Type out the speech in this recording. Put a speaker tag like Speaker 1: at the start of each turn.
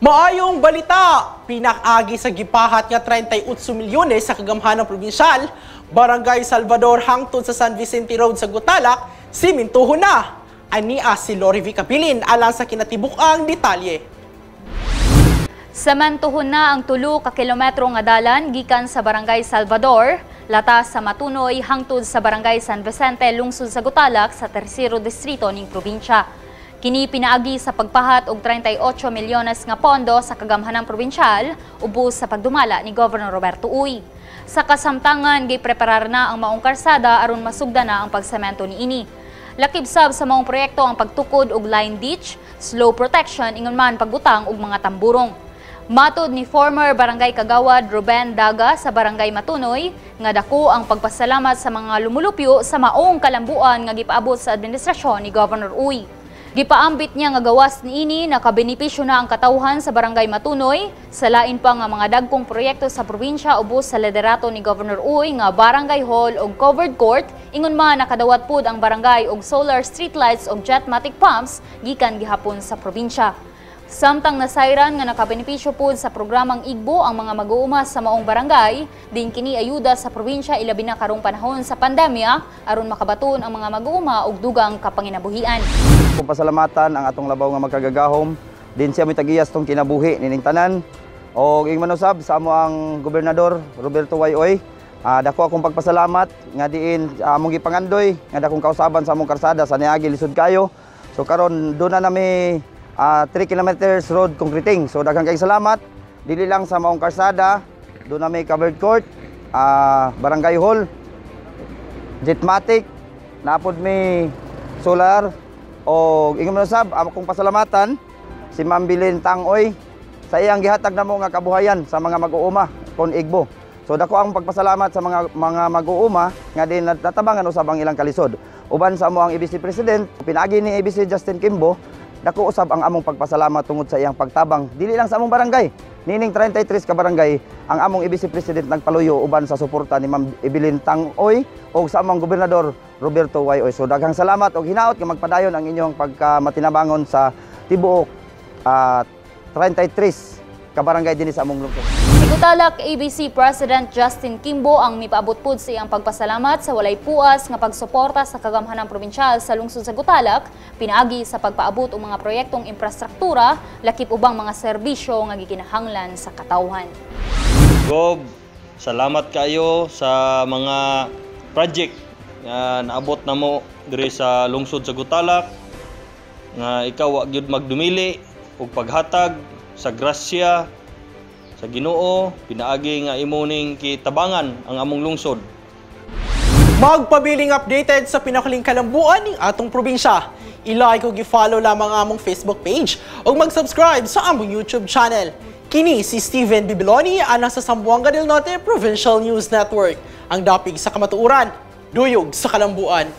Speaker 1: Maayong balita! Pinakagi sa gipahat nga 38 milyones sa kagamhanang probinsyal, Barangay Salvador hangtod sa San Vicente Road sa Gutalac, simintuhon na. Ania si Lori V. Cabilin alang sa kinatibuk-ang detalye.
Speaker 2: Sementohon na ang 3 ka kilometro nga dalan gikan sa Barangay Salvador, latas sa Matunoy hangtod sa Barangay San Vicente, lungsod sa Gutalac sa Tersero Distrito ning probinsya. Kini pinaagi sa pagpahat og 38 milyones nga pondo sa kagamhanang probinsyal ubos sa pagdumala ni Governor Roberto Uy. Sa kasamtangan, gipreparar na ang maong karsada aron masugda na ang pagsemento niini. Lakib sab sa maong proyekto ang pagtukod og line ditch, slope protection ingon man pagbutang og mga tamburong. Matod ni former Barangay Kagawad Ruben Daga sa Barangay Matunoy nga dako ang pagpasalamat sa mga lumulupyo sa maong kalambuan nga gipaabot sa administrasyon ni Governor Uy. Gipaambit niya nga gawas niini, nakabenepisyo na ang katawhan sa Barangay Matunoy sa lain pa nga mga dagkong proyekto sa probinsya ubos sa liderato ni Governor Uy nga Barangay Hall ug covered court, ingon man nakadawat pud ang barangay og solar streetlights ug jetmatic pumps gikan gihapon sa probinsya. Samtang nasayran nga nakabenepisyo pud sa programang Igbo ang mga mag-uuma sa maong barangay, din kini ayuda sa probinsya ilabi na karong panahon sa pandemya aron makabaton ang mga mag-uuma og dugang kapanginabuhian.
Speaker 3: Kung pasalamatan ang atong labaw nga makagagahom, din siya may tagiyas tong kinabuhi nining tanan. O ing manusab sa amo ang gobernador Roberto Y. Uy, dako akong pagpasalamat nga diin among gipangandoy nga dakong kausaban sa among karsada sa niagi lisod kayo. So karon duna nami 3 kilometers road concreting. So daghang kayong salamat dili lang sa maong karsada, duna may covered court, barangay hall, jetmatic, napod may solar o ingon man sab akong pasalamatan si Ma'am Bilin Tangoy sa iyang gihatag namo nga kabuhayan sa mga mag-uuma kon Igbo. So dako ang pagpasalamat sa mga mag-uuma nga din natabangan usab ang ilang kalisod. Uban sa amo ang ABC President, pinaagi ni ABC Justin Kimbo, dako usab ang among pagpasalamat tungod sa iyang pagtabang dili lang sa among barangay. Nining 33 ka barangay ang among ABC President nagpaluyo uban sa suporta ni Ma'am Evelyn Tangoy o sa among gobernador Roberto Y. Uy. So daghang salamat og hinaot nga magpadayon ang inyong pagkamatinabangon sa tibuok 33 ka barangay dinhi sa among lungsod.
Speaker 2: Si Gutalac ABC President Justin Kimbo ang mipaabot pud sa iyang pagpasalamat sa walay puas nga pagsuporta sa kagamhanang probinsyal sa lungsod sa Gutalac pinaagi sa pagpaabot og mga proyektong infrastruktura lakip ubang mga serbisyo nga gikinahanglan sa katawhan.
Speaker 4: Gob, salamat kayo sa mga project nga naabot namo diri sa lungsod sa Gutalac nga ikaw wa gyud magdumili og paghatag sa grasya sa Ginoo pinaagi nga imo ning kitabangan ang among lungsod.
Speaker 1: Magpabiling updated sa pinakaling kalambuan ning atong probinsya. I-like ug i-follow lamang ang among Facebook page ug mag-subscribe sa among YouTube channel. Kini si Steven Bibiloni alang sa Zamboanga del Norte Provincial News Network. Ang dapig sa kamatuoran, duyog sa kalambuan.